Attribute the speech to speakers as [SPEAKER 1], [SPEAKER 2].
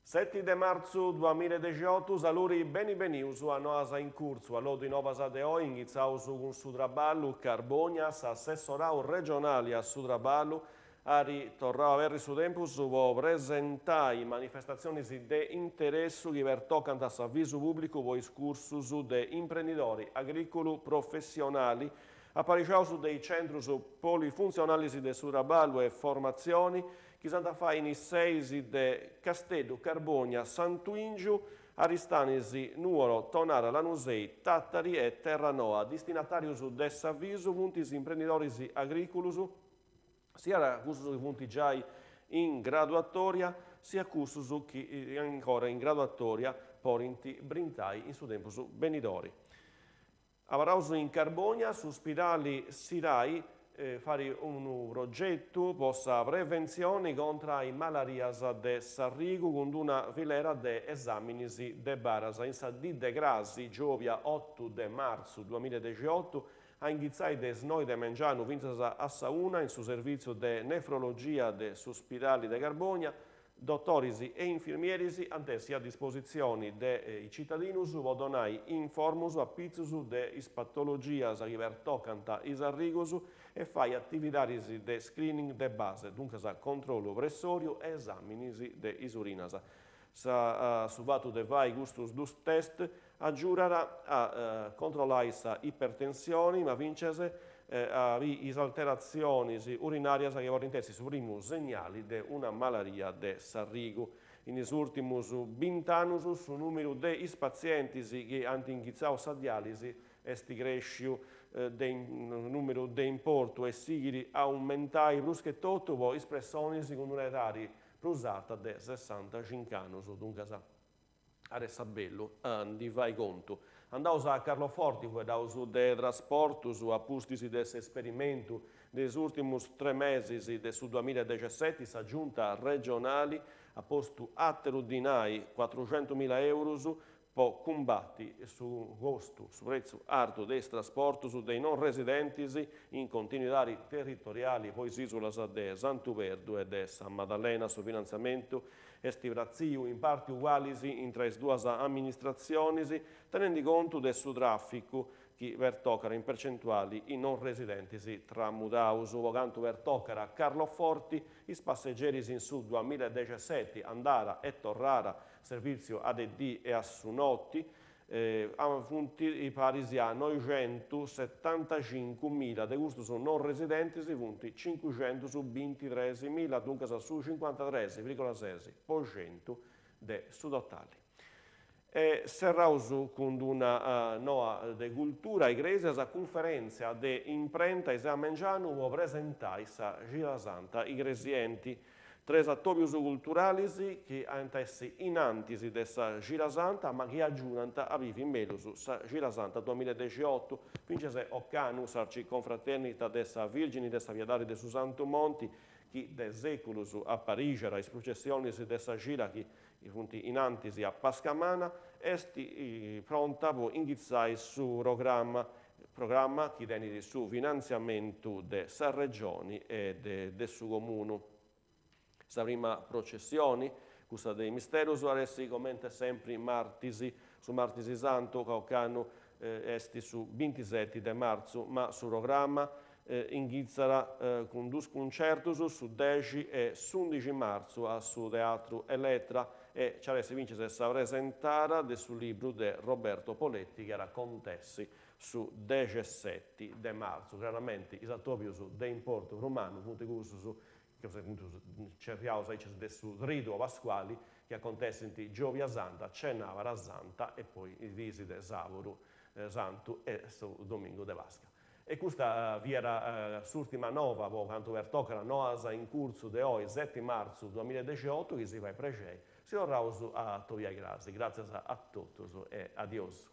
[SPEAKER 1] Seti de martzu duamiladexiotu, saluri beni benius a Noas in Curtzu, alloddu is novas de oi, inghitzaus cun su traballu, Carbogna, s'assessorau regionali a su traballu At torrau a aberri su tempus po presentai manifestatzionis de interessu chi pertocant s'avisu pùblicu po is cursus de imprendidori agrìculu professionali aparixaus de is centrus polifuntzionalis de su traballu e formatzioni chi s'ant a fai in is seis de Casteddu, Carbònia, Santu 'Ingiu, Aristanis, Nùoro, Tonara, Lanusei, Tàtari e Terranoa. Destinatàrius de s'avisu funt is imprendidoris agrìculus, siat cussus chi funt giai in graduatòria, siat cussus chi ancora in graduatòria podint brintai in su tempus benidori. Abarraus in Carbònia, su spidali Sirai fait unu progetu po sa preventzioni contra a is malarias de s'arrigu cun d'una filera de esàminis de baras. In sa dì de crasi, giòbia otu de martzu duamiladexiotu, A inghitzai de is noi de mengianu fintzas a sa una in su servìtziu de nefrologia de su Spidali de Carbònia, dotoris e infirmieris ant essi a dispositzioni de is citadinus po donai informus a pitzus de is patologias chi pertocant is arrigus e fai atividadis de screening de base, duncas controllu pressòriu e esàminis de is urinas. Sa su fatu de fai custus dus test agiudat a controllai sa ipertensioni ma fintzas a biri is alteratzionis urinàrias chi podint essi su primu segnali de una malaria de s'arrigu. In is ùrtimus bint'annus su nùmeru de is patzientis chi ant inghitzau sa diàlisi est crèsciu de nùmeru de importu e sighit a aumentai prus che totu po is pressonis cun una edadi prus arta de sessantacinc'annus, duncas at essi bellu a ndi fai contu. Andaus a Carloforti, fueddaus de trasportus, a pustis de s'esperimentu de is ùrtimus tres mesis de su duamiladexeseti, sa Giunta regionali at postu àteru dinai, cuatruxentumila eurus, po cumbati su costu, su pretzu artu de is trasportus de is non residentis in continuidadi territoriali po is ìsulas de Santu Perdu e de Sa Madalena. Su finantziamentu est pratziu in parti ugualis intra is duas amministratzionis, tenendi contu de su tràficu chi pertocat in percentuali is non residentis tramudaus. Po cantu pertocat a Carloforti, is passegeris in su duamiladexeseti andara e torrara Servìtziu a de dì e a su noti funt paris a noixentusetantacincumila, de custus non residentis funt cincuxentusbintitresimila, duncas su cincuantatres virgola ses po centu de su totali. E serraus cun d'una noa de cultura, Igrèsias, cunferèntzia de imprenta is a mengianu po presentai sa Xida Santa Igresienti. Tres atòbius culturalis chi ant a essi in antis de sa Xida Santa ma chi agiudant a bivi mellus sa Xida Santa duamiladexiotu, fintzas ocannu s'Arciconfraternita de sa Vìrgini de sa Piedadi de su Santu Monti, chi de sèculus aparixat is prucessionis de sa Xida chi funt in antis a Pasca Manna, est pronta po inghitzai su programma, programma chi tenit su finantziamentu de sa Regioni e de su Comunu. Sa prima processioni, cussa de is misterus, at essi comente sempri martis, su martis santu, ca ocannu est su bintiseti de martzu, ma su programma inghitzat cun dus cuncertus, su dexi e s'undixi martzu a su Teatru Elettra e nci at essi fintzas sa presentada de su libru de Roberto Poletti chi at a acontessi su dexeseti de martzu. Craramenti is atòbius de importu prus mannu funt cussus chi tzerriaus aici de su Triduo Pasquali chi acontessint Giòbia Santa, Cenàbara Santa e poi is diis de Sàburu Santu e su Domingu de Pasca. E custa fiat s'ùrtima nova po cantu pertocat Noas in curtzu de oi, seti martzu duamiladexiotu, chi si fait prexei, si torraus a atobiai crasi. Gràtzias a totus e adiosu.